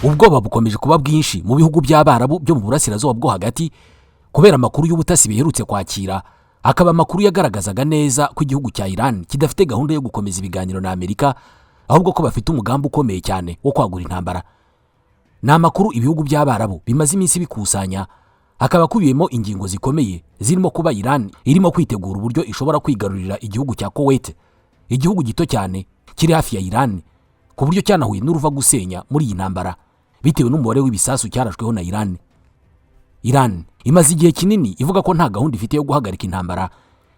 Ubwoba bukomeje kuba bwinshi mu bihugu by'Abarabu byo mu Burasirazuba bwo Hagati kubera amakuru y'ubutasi biherutse kwakira, akaba amakuru yagaragazaga neza ko igihugu cya Iran kidafite gahunda yo gukomeza ibiganiro na Amerika, ahubwo ko bafite umugambi ukomeye cyane wo kwagura intambara. Ni amakuru ibihugu by'Abarabu bimaze iminsi bikusanya, akaba akubiyemo ingingo zikomeye zirimo kuba Iran irimo kwitegura uburyo ishobora kwigarurira igihugu cya Kuwait, igihugu gito cyane kiri hafi ya Iran, ku buryo cyanahuye n'uruva gusenya muri iyi ntambara bitewe n'umubare w'ibisasu cyarashweho na Iran. Iran imaze igihe kinini ivuga ko nta gahunda ifite yo guhagarika intambara,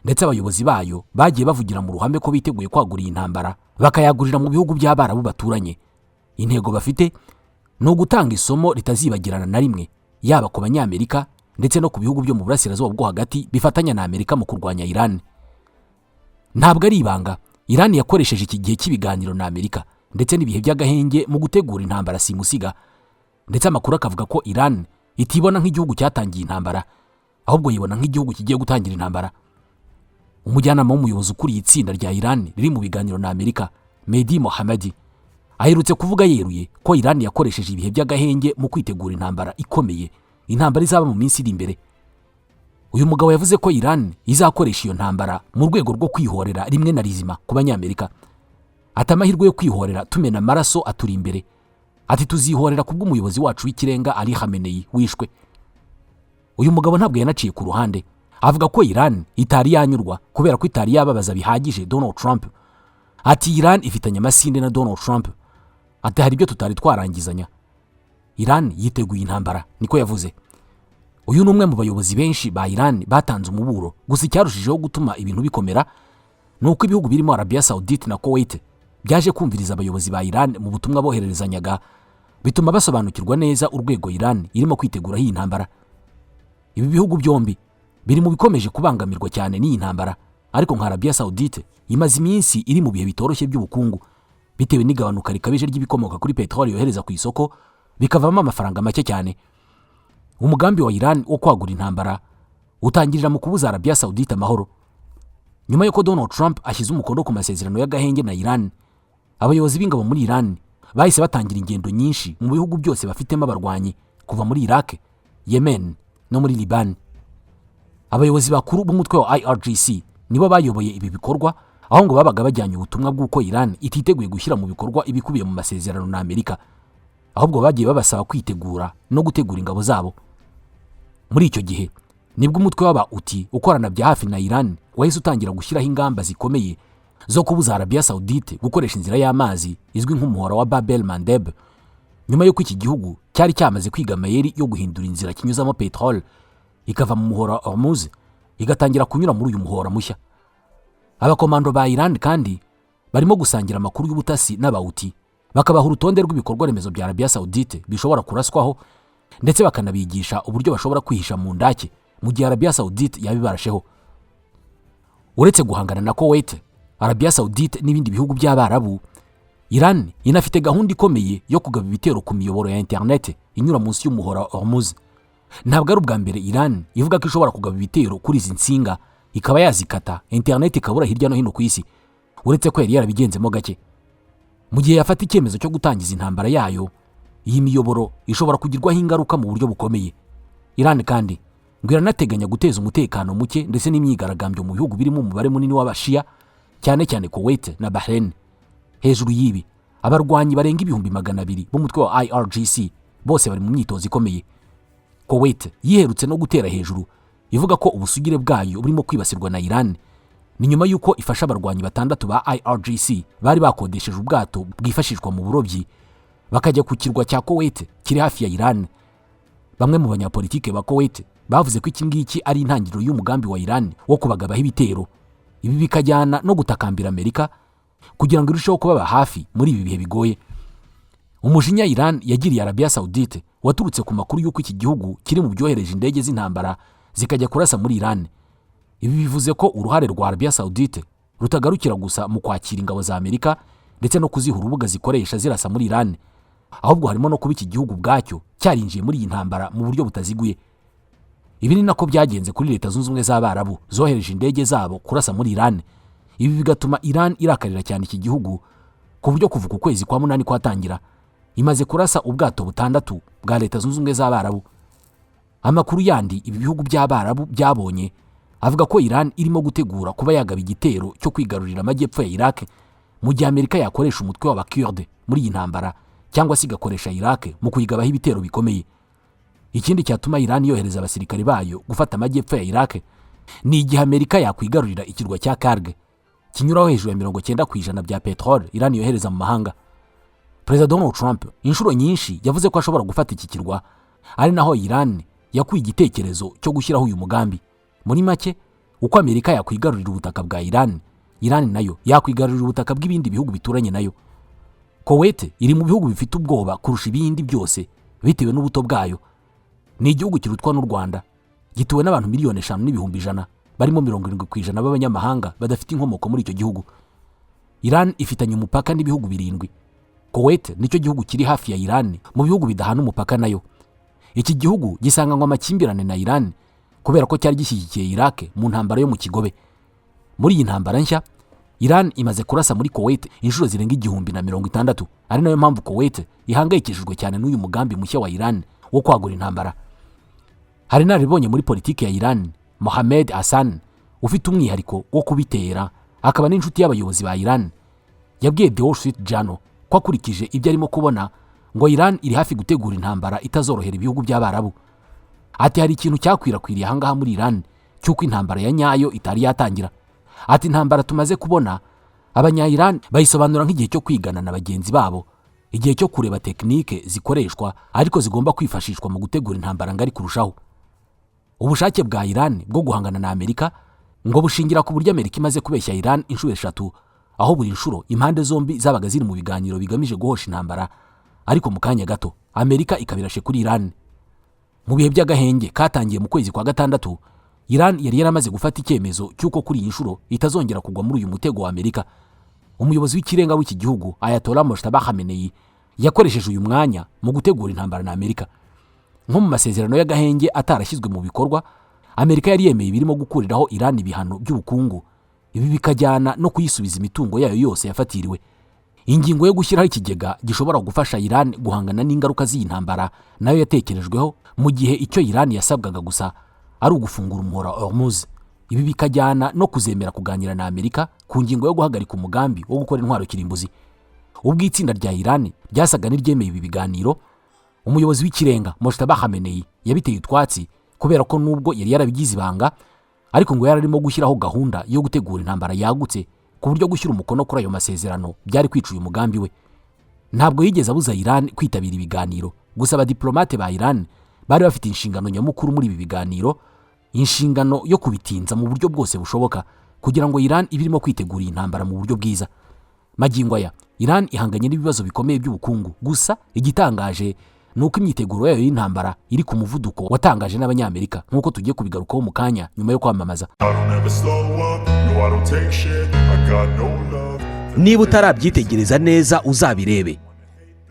ndetse abayobozi bayo bagiye bavugira mu ruhame ko biteguye kwagura iyi ntambara, bakayagurira mu bihugu by'Abarabu baturanye. Intego bafite ni ugutanga isomo ritazibagirana na rimwe, yaba ku Banyamerika ndetse no ku bihugu byo mu Burasirazuba bwo Hagati bifatanya na Amerika mu kurwanya Iran. Ntabwo ari ibanga, Iran yakoresheje iki gihe cy'ibiganiro na Amerika ndetse n'ibihe by'agahenge mu gutegura intambara simusiga, ndetse amakuru akavuga ko Iran itibona nk'igihugu cyatangiye intambara, ahubwo yibona nk'igihugu kigiye gutangira intambara. Umujyanama w'umuyobozi ukuriye itsinda rya Iran riri mu biganiro na Amerika, Mehdi Mohammadi, aherutse kuvuga yeruye ko Iran yakoresheje ibihe by'agahenge mu kwitegura intambara ikomeye, intambara izaba mu minsi iri imbere. Uyu mugabo yavuze ko Iran izakoresha iyo ntambara mu rwego rwo kwihorera rimwe na rizima ku Banyamerika. Ati: "Amahirwe yo kwihorera tumena amaraso aturi imbere." Ati: "Tuzihorera ku bw'umuyobozi wacu w'ikirenga Ali Khamenei wishwe." Uyu mugabo ntabwo yanaciye ku ruhande, avuga ko Iran itari yanyurwa kubera ko itari yababaza bihagije Donald Trump. Ati: "Iran ifitanye amasinde na Donald Trump." Ati: "Hari ibyo tutari twarangizanya. Iran yiteguye intambara," niko yavuze. Uyu ni umwe mu bayobozi benshi ba Iran batanze umuburo. Gusa icyarushijeho gutuma ibintu bikomera ni uko ibihugu birimo Arabia Saudite na Kuwait byaje kumviriza abayobozi ba Iran mu butumwa bohererezanyaga, bituma basobanukirwa neza urwego Iran irimo kwiteguraho iyi ntambara. Ibi bihugu byombi biri mu bikomeje kubangamirwa cyane n'iyi ntambara, ariko nka Arabia Saudite imaze iminsi iri mu bihe bitoroshye by'ubukungu bitewe n'igabanuka rikabije ry'ibikomoka kuri peteroli yohereza ku isoko, bikavamo amafaranga make cyane. Umugambi wa Iran wo kwagura intambara utangirira mu kubuza Arabia Saudite amahoro. Nyuma y'uko Donald Trump ashyize umukono ku masezerano y'agahenge na Iran, abayobozi b'ingabo muri Iran bahise batangira ingendo nyinshi mu bihugu byose bafitemo abarwanyi, kuva muri Iraq, Yemen no muri Liban. Abayobozi bakuru b'umutwe wa IRGC nibo bayoboye ibi bikorwa, aho ngo babaga bajyanye ubutumwa bw'uko Iran ititeguye gushyira mu bikorwa ibikubiye mu masezerano na Amerika, ahubwo bagiye babasaba kwitegura no gutegura ingabo zabo. Muri icyo gihe nibwo umutwe w'aba Houthi ukorana bya hafi na Iran wahise utangira gushyiraho ingamba zikomeye zo kubuza Arabia Saudite gukoresha inzira y'amazi izwi nk'umuhora wa Bab el Mandeb, nyuma y'uko iki gihugu cyari cyamaze kwiga amayeri yo guhindura inzira kinyuzamo peteroli, ikava mu muhora wa Hormuz igatangira kunyura muri uyu muhora mushya. Abakomando ba Iran kandi barimo gusangira amakuru y'ubutasi n'aba Houthi, bakabaha urutonde rw'ibikorwa remezo bya Arabia Saudite bishobora kuraswaho, ndetse bakanabigisha uburyo bashobora kwihisha mu ndake mu gihe Arabia Saudite yaba ibarasheho. Uretse guhangana na Kuwait, Arabia Saudite n'ibindi bihugu by'Abarabu, Iran inafite gahunda ikomeye yo kugaba ibitero ku miyoboro ya interineti inyura munsi y'umuhora wa Hormuz. Ntabwo ari ubwa mbere Iran ivuga ko ishobora kugaba ibitero kuri izi nsinga, ikaba yazikata, interineti ikabura hirya no hino ku isi, uretse ko yari yarabigenzemo gake. Mu gihe yafata icyemezo cyo gutangiza intambara yayo, iyi miyoboro ishobora kugirwaho ingaruka mu buryo bukomeye. Iran kandi ngo iranateganya guteza umutekano muke ndetse n'imyigaragambyo mu bihugu birimo umubare munini w'Abashiya, cyane cyane Kuwait na Bahrain. Hejuru y'ibi, abarwanyi barenga 200,000 b'umutwe wa IRGC bose bari mu myitozo ikomeye. Kuwait yiherutse no gutera hejuru ivuga ko ubusugire bwayo burimo kwibasirwa na Iran. Ni nyuma y'uko ifasha abarwanyi batandatu ba IRGC bari bakodesheje ubwato bwifashishwa mu burobyi, bakajya ku kirwa cya Kuwait kiri hafi ya Iran. Bamwe mu banyapolitike ba Kuwait bavuze ko iki ngiki ari intangiriro y'umugambi wa Iran wo kubagabaho ibitero, ibi bikajyana no gutakambira Amerika kugira ngo irusheho kubaba hafi muri ibi bihe bigoye. Umujinya Iran yagiriye Arabia Saudite waturutse ku makuru y'uko iki gihugu kiri mu byohereje indege z'intambara zikajya kurasa muri Iran. Ibi bivuze ko uruhare rwa Arabia Saudite rutagarukira gusa mu kwakira ingabo za Amerika ndetse no kuziha urubuga zikoresha zirasa muri Iran, ahubwo harimo no kuba iki gihugu ubwacyo cyarinjiye muri iyi ntambara mu buryo butaziguye. Ibi ni nako byagenze kuri Leta Zunze Ubumwe z'Abarabu zohereje indege zabo kurasa muri Iran, ibi bigatuma Iran irakarira cyane iki gihugu, ku buryo kuva uku kwezi kwa munani kwatangira Imaze kurasa ubwato butandatu bwa Leta Zunze Ubumwe z'Abarabu. Amakuru yandi ibi bihugu by'Abarabu byabonye avuga ko Iran irimo gutegura kuba yagaba igitero cyo kwigarurira amajyepfo ya Iraq, mu gihe Amerika yakoresha umutwe w'Abakurde muri iyi ntambara, cyangwa se igakoresha Iraq mu kuyigabaho ibitero bikomeye. Ikindi cyatuma Iran yohereza abasirikari bayo gufata amajyepfo ya Iraq ni igihe Amerika yakwigarurira ikirwa cya Karg, kinyuraho hejuru ya 90% bya peteroli Iran yohereza mu mahanga. Perezida Donald Trump inshuro nyinshi yavuze ko ashobora gufata iki kirwa, ari naho Iran yakuye igitekerezo cyo gushyiraho uyu mugambi. Muri make, uko Amerika yakwigarurira ubutaka bwa Iran, Iran nayo yakwigarurira ubutaka bw'ibindi bihugu bituranye nayo. Kuwait iri mu bihugu bifite ubwoba kurusha ibindi byose bitewe n'ubuto bwayo. Ni igihugu kirutwa n'u Rwanda, gituwe n'abantu 5,100,000, barimo 70% b'abanyamahanga badafite inkomoko muri icyo gihugu. Iran ifitanye umupaka n'ibihugu birindwi. Kuwait nicyo gihugu kiri hafi ya Iran mu bihugu bidahana umupaka nayo. Iki gihugu gisanganywe amakimbirane na Iran kubera ko cyari gishyigikiye Iraq mu ntambara yo mu Kigobe. Muri iyi ntambara nshya, Iran imaze kurasa muri Kuwait inshuro zirenga 1060, ari nayo mpamvu Kuwait ihangayikishijwe cyane n'uyu mugambi mushya wa Iran wo kwagura intambara. Hari inararibonye muri politiki ya Iran, Mohamed Hassan, ufite umwihariko wo kubitera, akaba n'inshuti y'abayobozi ba Iran, yabwiye The Wall Street Journal ko akurikije ibyo arimo kubona, ngo Iran iri hafi gutegura intambara itazorohera ibihugu by'Abarabu. Ati: "Hari ikintu cyakwirakwiriye ahangaha muri Iran cy'uko intambara ya nyayo itari yatangira." Ati: "Intambara tumaze kubona, abanya Iran bayisobanura nk'igihe cyo kwigana na bagenzi babo, igihe cyo kureba tekinike zikoreshwa, ariko zigomba kwifashishwa mu gutegura intambara ngari kurushaho." Ubushake bwa Iran bwo guhangana na Amerika ngo bushingira ku buryo Amerika imaze kubeshya Iran inshuro eshatu, aho buri nshuro impande zombi zabaga ziri mu biganiro bigamije guhosha intambara, ariko mu kanya gato Amerika ikabirashe kuri Iran. Mu bihe by'agahenge katangiye mu kwezi kwa gatandatu, Iran yari yaramaze gufata icyemezo cy'uko kuri iyi nshuro itazongera kugwa muri uyu mutego wa Amerika. Umuyobozi w'ikirenga w'iki gihugu, Ayatollah Mojtaba Khamenei, yakoresheje uyu mwanya mu gutegura intambara na Amerika. Nko mu masezerano y'agahenge atarashyizwe mu bikorwa, Amerika yari yemeye ibirimo gukuriraho Iran ibihano by'ubukungu, ibi bikajyana no kuyisubiza imitungo yayo yose yafatiriwe. Ingingo yo gushyiraho ikigega gishobora gufasha Iran guhangana n'ingaruka z'iyi ntambara nayo yatekerejweho, mu gihe icyo Iran yasabwaga gusa ari ugufungura umuhora wa Hormuz. Ibi bikajyana no kuzemera kuganira na Amerika ku ngingo yo guhagarika umugambi wo gukora intwaro kirimbuzi. Ubwo itsinda rya Iran ryasaga n'iryemeye ibi biganiro, umuyobozi w'ikirenga Mojtaba Khamenei yabiteye utwatsi, kubera ko nubwo yari yarabigize ibanga, ariko ngo yari arimo gushyiraho gahunda yo gutegura intambara yagutse, ku buryo gushyira umukono kuri ayo masezerano byari kwica uyu mugambi we. Ntabwo yigeze abuza Iran kwitabira ibiganiro, gusa abadiplomate ba Iran bari bafite inshingano nyamukuru muri ibi biganiro, inshingano yo kubitinza mu buryo bwose bushoboka kugira ngo Iran ibe irimo kwitegura iyi ntambara mu buryo bwiza. Magingo aya Iran ihanganye n'ibibazo bikomeye by'ubukungu, gusa igitangaje ni uko imyiteguro yayo y'intambara iri ku muvuduko watangaje n'Abanyamerika, nk'uko tugiye kubigarukaho mu kanya nyuma yo kwamamaza. I don't ever slow up, no, I don't take shit. I got no love. Niba utarabyitegereza neza, uzabirebe.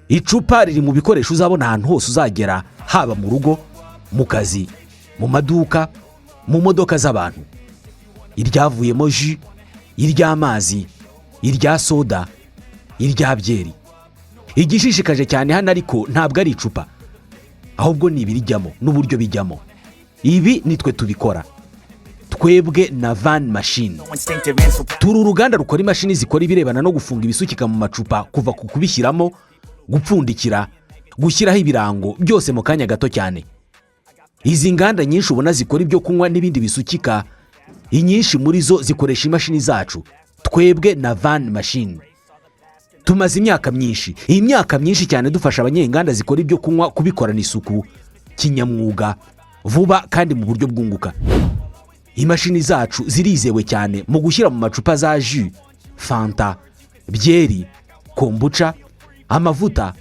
Icupa riri mu bikoresho uzabona ahantu hose uzagera, haba mu rugo, mu kazi, mu maduka, mu modoka z'abantu: iryavuyemo jus, iry'amazi, irya soda, irya byeri. Igishishikaje cyane hano ariko ntabwo ari icupa, ahubwo ni ibirijyamo n'uburyo bijyamo. Ibi nitwe tubikora, twebwe na Van Machine. Turi uruganda rukora imashini zikora ibirebana no gufunga ibisukika mu macupa, kuva ku kubishyiramo, gupfundikira, gushyiraho ibirango, byose mu kanya gato cyane. Izi nganda nyinshi ubona zikora ibyo kunywa n'ibindi bisukika, inyinshi muri zo zikoresha imashini zacu, twebwe na Van Machine. Tumaze imyaka myinshi, iyi myaka myinshi cyane, dufasha abanyenganda zikora ibyo kunywa kubikorana isuku, kinyamwuga, vuba kandi mu buryo bwunguka. Imashini zacu zirizewe cyane mu gushyira mu macupa za jus, fanta, byeri, kombucha, amavuta,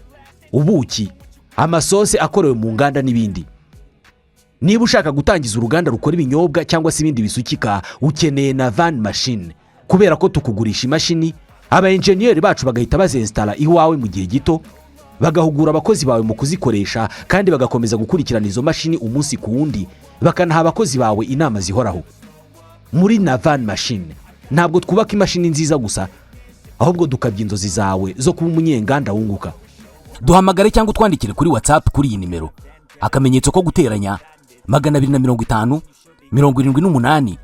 ubuki, amasose akorewe mu nganda n'ibindi. Niba ushaka gutangiza uruganda rukora ibinyobwa cyangwa se ibindi bisukika, ukeneye na Van Machine, kubera ko tukugurisha imashini, aba enjeniyeri bacu bagahita bazensitara iwawe mu gihe gito, bagahugura abakozi bawe mu kuzikoresha, kandi bagakomeza gukurikirana izo mashini umunsi ku wundi, bakanaha abakozi bawe inama zihoraho. Muri na Van Machine ntabwo twubaka imashini nziza gusa, ahubwo dukabya inzozi zawe zo kuba umunyenganda wunguka. Duhamagare cyangwa utwandikire kuri WhatsApp kuri iyi nimero: akamenyetso ko guteranya, 250 78 38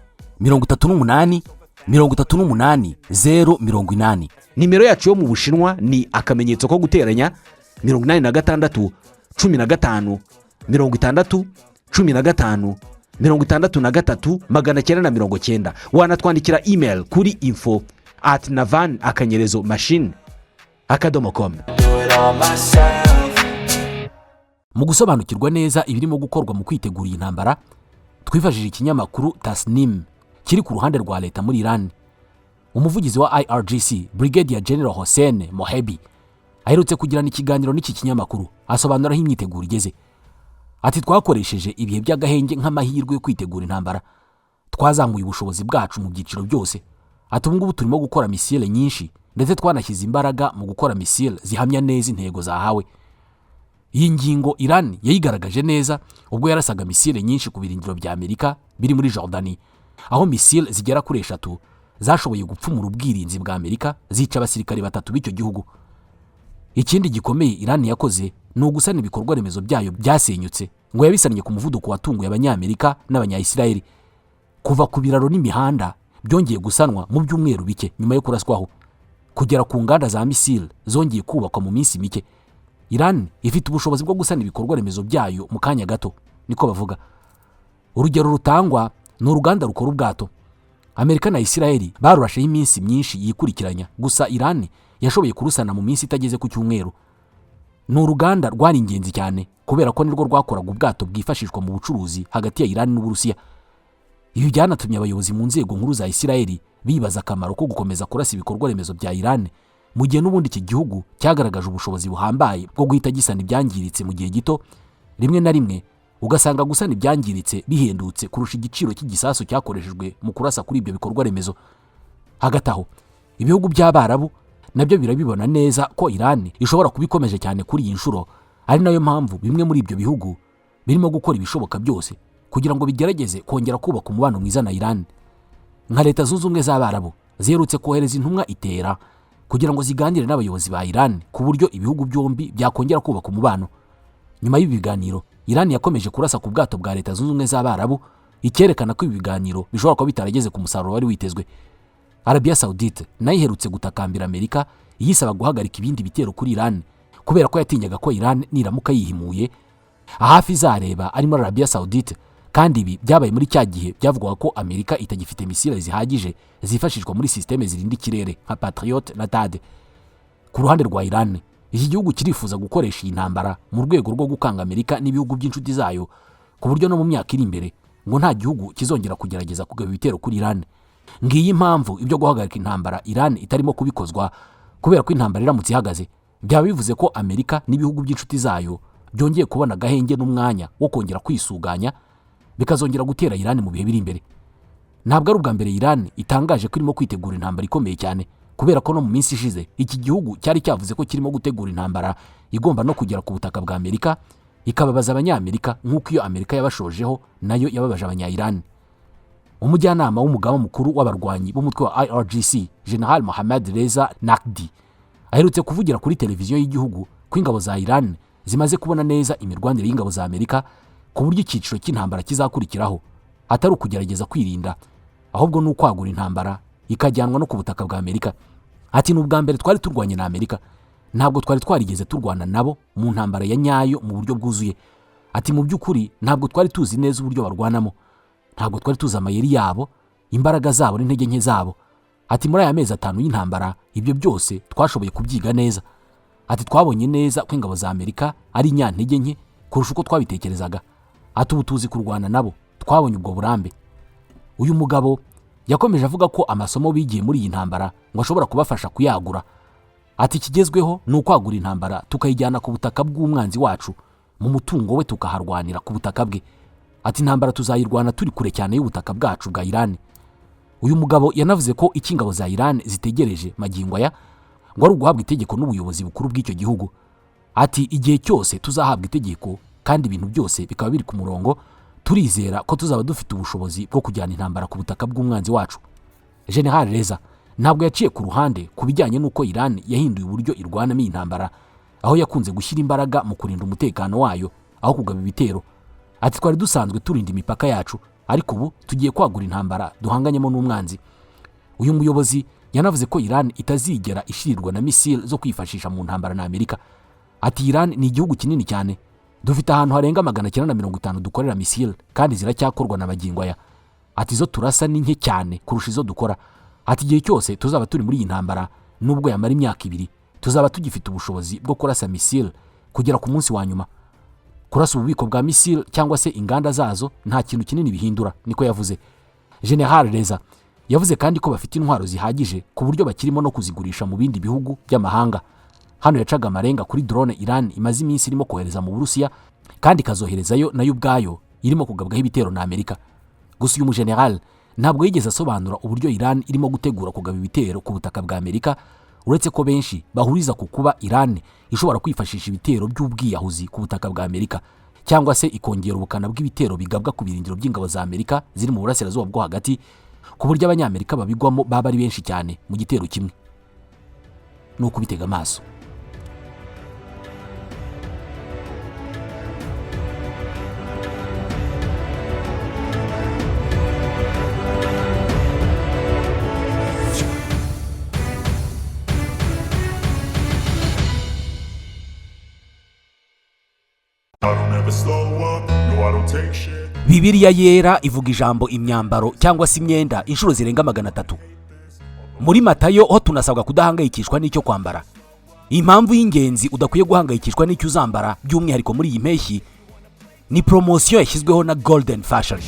38 080. Nimero yacu yo mu Bushinwa ni akamenyetso ko guteranya, 86 15 60 15 63 990. Wanatwandikira email kuri info@navan_machine.com. Do it all myself. Mu gusobanukirwa neza ibirimo gukorwa mu kwitegura iyi ntambara, twifashishije ikinyamakuru Tasnim kiri ku ruhande rwa leta muri Iran. Umuvugizi wa IRGC, Brigadier General Hossein Mohebi, aherutse kugirana ikiganiro n'iki kinyamakuru, asobanura aho imyiteguro igeze. Ati: "Twakoresheje ibihe by'agahenge nk'amahirwe yo kwitegura intambara. Twazamuye ubushobozi bwacu mu byiciro byose." Ati: "Ubu ngubu turimo gukora misile nyinshi, ndetse twanashyize imbaraga mu gukora misile zihamya neza intego zahawe." Iyi ngingo Iran yayigaragaje neza ubwo yarasaga misile nyinshi ku birindiro bya Amerika biri muri Jordani, aho misile zigera kuri eshatu zashoboye gupfumura ubwirinzi bwa Amerika, zica abasirikare batatu b'icyo gihugu. Ikindi gikomeye Iran yakoze ni ugusana ibikorwa remezo byayo byasenyutse. Ngo yabisannye ku muvuduko watunguye Abanyamerika n'Abanyayisirayeli. Kuva ku biraro n'imihanda byongeye gusanwa mu byumweru bike nyuma yo kuraswaho, kugera ku nganda za misile zongeye kubakwa mu minsi mike, Iran ifite ubushobozi bwo gusana ibikorwa remezo byayo mu kanya gato, niko bavuga. Urugero rutangwa ni uruganda rukora ubwato. Amerika na Isirayeli barurasheho iminsi myinshi yikurikiranya, gusa Iran yashoboye kurusana mu minsi itageze ku cyumweru. Ni uruganda rwari ingenzi cyane kubera ko nirwo rwakoraga ubwato bwifashishwa mu bucuruzi hagati ya Iran n'Uburusiya. Ibi byanatumye abayobozi mu nzego nkuru za Isirayeli bibaza akamaro ko gukomeza kurasa ibikorwa remezo bya Iran mu gihe n'ubundi iki gihugu cyagaragaje ubushobozi buhambaye bwo guhita gisana ibyangiritse mu gihe gito. Rimwe na rimwe ugasanga gusana ibyangiritse bihendutse kurusha igiciro cy'igisasu cyakoreshejwe mu kurasa kuri ibyo bikorwa remezo. Hagati aho, ibihugu by'Abarabu nabyo birabibona neza ko Iran ishobora kuba ikomeje cyane kuri iyi nshuro, ari nayo mpamvu bimwe muri ibyo bihugu birimo gukora ibishoboka byose kugira ngo bigerageze kongera kubaka umubano mwiza na Iran. Nka Leta Zunze Ubumwe z'Abarabu ziherutse kohereza intumwa itera kugira ngo ziganire n'abayobozi ba Iran ku buryo ibihugu byombi byakongera kubaka umubano. Nyuma y'ibi biganiro, Iran yakomeje kurasa ku bwato bwa Leta Zunze Ubumwe z'Abarabu, icyerekana ko ibi biganiro bishobora kuba bitarageze ku musaruro wari witezwe. Arabia Saudite nayo iherutse gutakambira Amerika iyisaba guhagarika ibindi bitero kuri Iran, kubera ko yatinyaga ko Iran niramuka yihimuye hafi izareba ari muri Arabia Saudite. Kandi ibi byabaye muri cya gihe byavugwaga ko Amerika itagifite misile zihagije zifashishwa muri sisiteme zirinda ikirere nka Patriot na THAAD. Ku ruhande rwa Iran, iki gihugu kirifuza gukoresha iyi ntambara mu rwego rwo gukanga Amerika n'ibihugu by'inshuti zayo, ku buryo no mu myaka iri imbere ngo nta gihugu kizongera kugerageza kugaba ibitero kuri Iran. Ngiyi impamvu ibyo guhagarika intambara Iran itarimo kubikozwa, kubera ko intambara iramutse ihagaze byaba bivuze ko Amerika n'ibihugu by'inshuti zayo byongeye kubona agahenge n'umwanya wo kongera kwisuganya, bikazongera gutera Iran mu bihe biri imbere. Ntabwo ari ubwa mbere Iran itangaje ko irimo kwitegura intambara ikomeye cyane, kubera ko no mu minsi ishize iki gihugu cyari cyavuze ko kirimo gutegura intambara igomba no kugera ku butaka bwa Amerika, ikababaza Abanyamerika nk'uko iyo Amerika yabashojeho nayo yababaje Abanya-Iran. Umujyanama w'umugaba mukuru w'abarwanyi b'umutwe wa IRGC, General Mohammad Reza Naqdi, aherutse kuvugira kuri televiziyo y'igihugu ko ingabo za Iran zimaze kubona neza imirwanire y'ingabo za Amerika, ku buryo icyiciro cy'intambara kizakurikiraho atari ukugerageza kwirinda, ahubwo ni ukwagura intambara ikajyanwa no ku butaka bwa Amerika. Ati: "Ni ubwa mbere twari turwanye na Amerika. Ntabwo twari twarigeze turwana nabo mu ntambara ya nyayo mu buryo bwuzuye." Ati: "Mu by'ukuri ntabwo twari tuzi neza uburyo barwanamo, ntabwo twari tuzi amayeri yabo, imbaraga zabo n'intege nke zabo." Ati: "Muri aya mezi 5 y'intambara ibyo byose twashoboye kubyiga neza." Ati: "Twabonye neza ko ingabo za Amerika ari inyantege nke kurusha uko twabitekerezaga." Ati: "Ubu tuzi kurwana nabo, twabonye ubwo burambe." Uyu mugabo yakomeje avuga ko amasomo bigiye muri iyi ntambara ngo ashobora kubafasha kuyagura. Ati: "Ikigezweho ni ukwagura intambara, tukayijyana ku butaka bw'umwanzi wacu, mu mutungo we, tukaharwanira ku butaka bwe." Ati: "Intambara tuzayirwana turi kure cyane y'ubutaka bwacu bwa Iran." Uyu mugabo yanavuze ko icyo ingabo za Iran zitegereje magingo aya ngo ari uguhabwa itegeko n'ubuyobozi bukuru bw'icyo gihugu. Ati: "Igihe cyose tuzahabwa itegeko kandi ibintu byose bikaba biri ku murongo, turizera ko tuzaba dufite ubushobozi bwo kujyana intambara ku butaka bw'umwanzi wacu." General Reza ntabwo yaciye ku ruhande ku bijyanye n'uko Iran yahinduye uburyo irwanamo iyi ntambara, ahubwo yavuze ko iri gukoresha uburyo bwa drone Aho yakunze gushyira imbaraga mu kurinda umutekano wayo aho kugaba ibitero. Ati: "Twari dusanzwe turinda imipaka yacu, ariko ubu tugiye kwagura intambara duhanganyemo n'umwanzi." Uyu muyobozi yanavuze ko Iran itazigera ishirirwa na misile zo kwifashisha mu ntambara na Amerika. Ati: "Iran ni igihugu kinini cyane, dufite ahantu harenga 950 dukorera misile kandi ziracyakorwa na magingo aya." Ati: "Izo turasa ni nke cyane kurusha izo dukora." Ati: "Igihe cyose tuzaba turi muri iyi ntambara, nubwo yamara imyaka 2, tuzaba tugifite ubushobozi bwo kurasa misile kugera ku munsi wa nyuma. Kurasa ububiko bwa misile cyangwa se inganda zazo nta kintu kinini bihindura," niko yavuze. General Reza yavuze kandi ko bafite intwaro zihagije ku buryo bakirimo no kuzigurisha mu bindi bihugu by'amahanga. Hano yacaga amarenga kuri drone Iran imaze iminsi irimo kohereza mu Burusiya kandi ikazoherezayo nayo ubwayo irimo kugabwaho ibitero na Amerika. Gusa uyu mujenerali ntabwo yigeze asobanura uburyo Iran irimo gutegura kugaba ibitero ku butaka bwa Amerika, uretse ko benshi bahuriza ku kuba Iran ishobora kwifashisha ibitero by'ubwiyahuzi ku butaka bwa Amerika, cyangwa se ikongera ubukana bw'ibitero bigabwa ku birindiro by'ingabo za Amerika ziri mu burasirazuba bwo hagati, ku buryo Abanyamerika babigwamo baba ari benshi cyane mu gitero kimwe. Ni ukubitega amaso. I don't ever slow up, no, I don't take shit. Bibiliya Yera ivuga ijambo imyambaro cyangwa se imyenda inshuro zirenga 300. Muri Matayo ho tunasabwa kudahangayikishwa n'icyo kwambara. Impamvu y'ingenzi udakwiye guhangayikishwa n'icyo uzambara, by'umwihariko muri iyi mpeshyi, ni poromosiyo yashyizweho na Golden Fashion.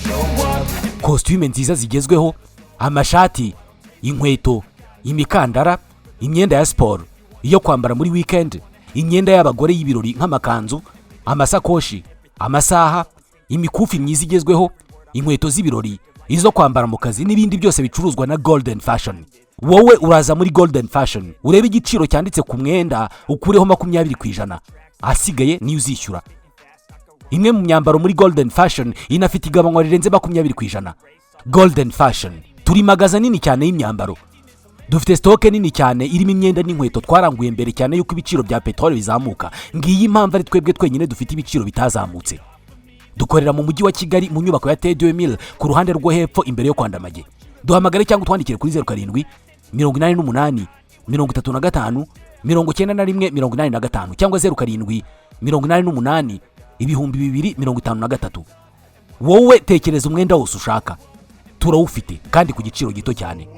Kositime nziza zigezweho, amashati, inkweto, imikandara, imyenda ya siporo, iyo kwambara muri wikendi, imyenda y'abagore y'ibirori nk'amakanzu, amasakoshi, amasaha, imikufi myiza igezweho, inkweto z'ibirori, izo kwambara mu kazi n'ibindi byose bicuruzwa na Golden Fashion. Wowe uraza muri Golden Fashion urebe igiciro cyanditse ku mwenda, ukureho 20%, asigaye niyo uzishyura. Imwe mu myambaro muri Golden Fashion inafite igabanywa rirenze 20%. Golden Fashion turi magaza nini cyane y'imyambaro, dufite stock nini cyane irimo imyenda n'inkweto twaranguye mbere cyane y'uko ibiciro bya peteroli bizamuka. Ngiyi impamvu ari twebwe twenyine dufite ibiciro bitazamutse. Dukorera mu mujyi wa Kigali mu nyubako ya T2000 ku ruhande rwo hepfo imbere yo kwa Ndamage. Duhamagare cyangwa utwandikire kuri 0788 35 91 85 cyangwa 0788 2053. Wowe tekereza umwenda wose ushaka, turawufite kandi ku giciro gito cyane. No,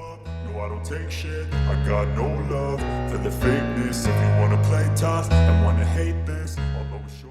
I don't take shit. I got no love for the fakeness. If you wanna play tough and wanna hate this.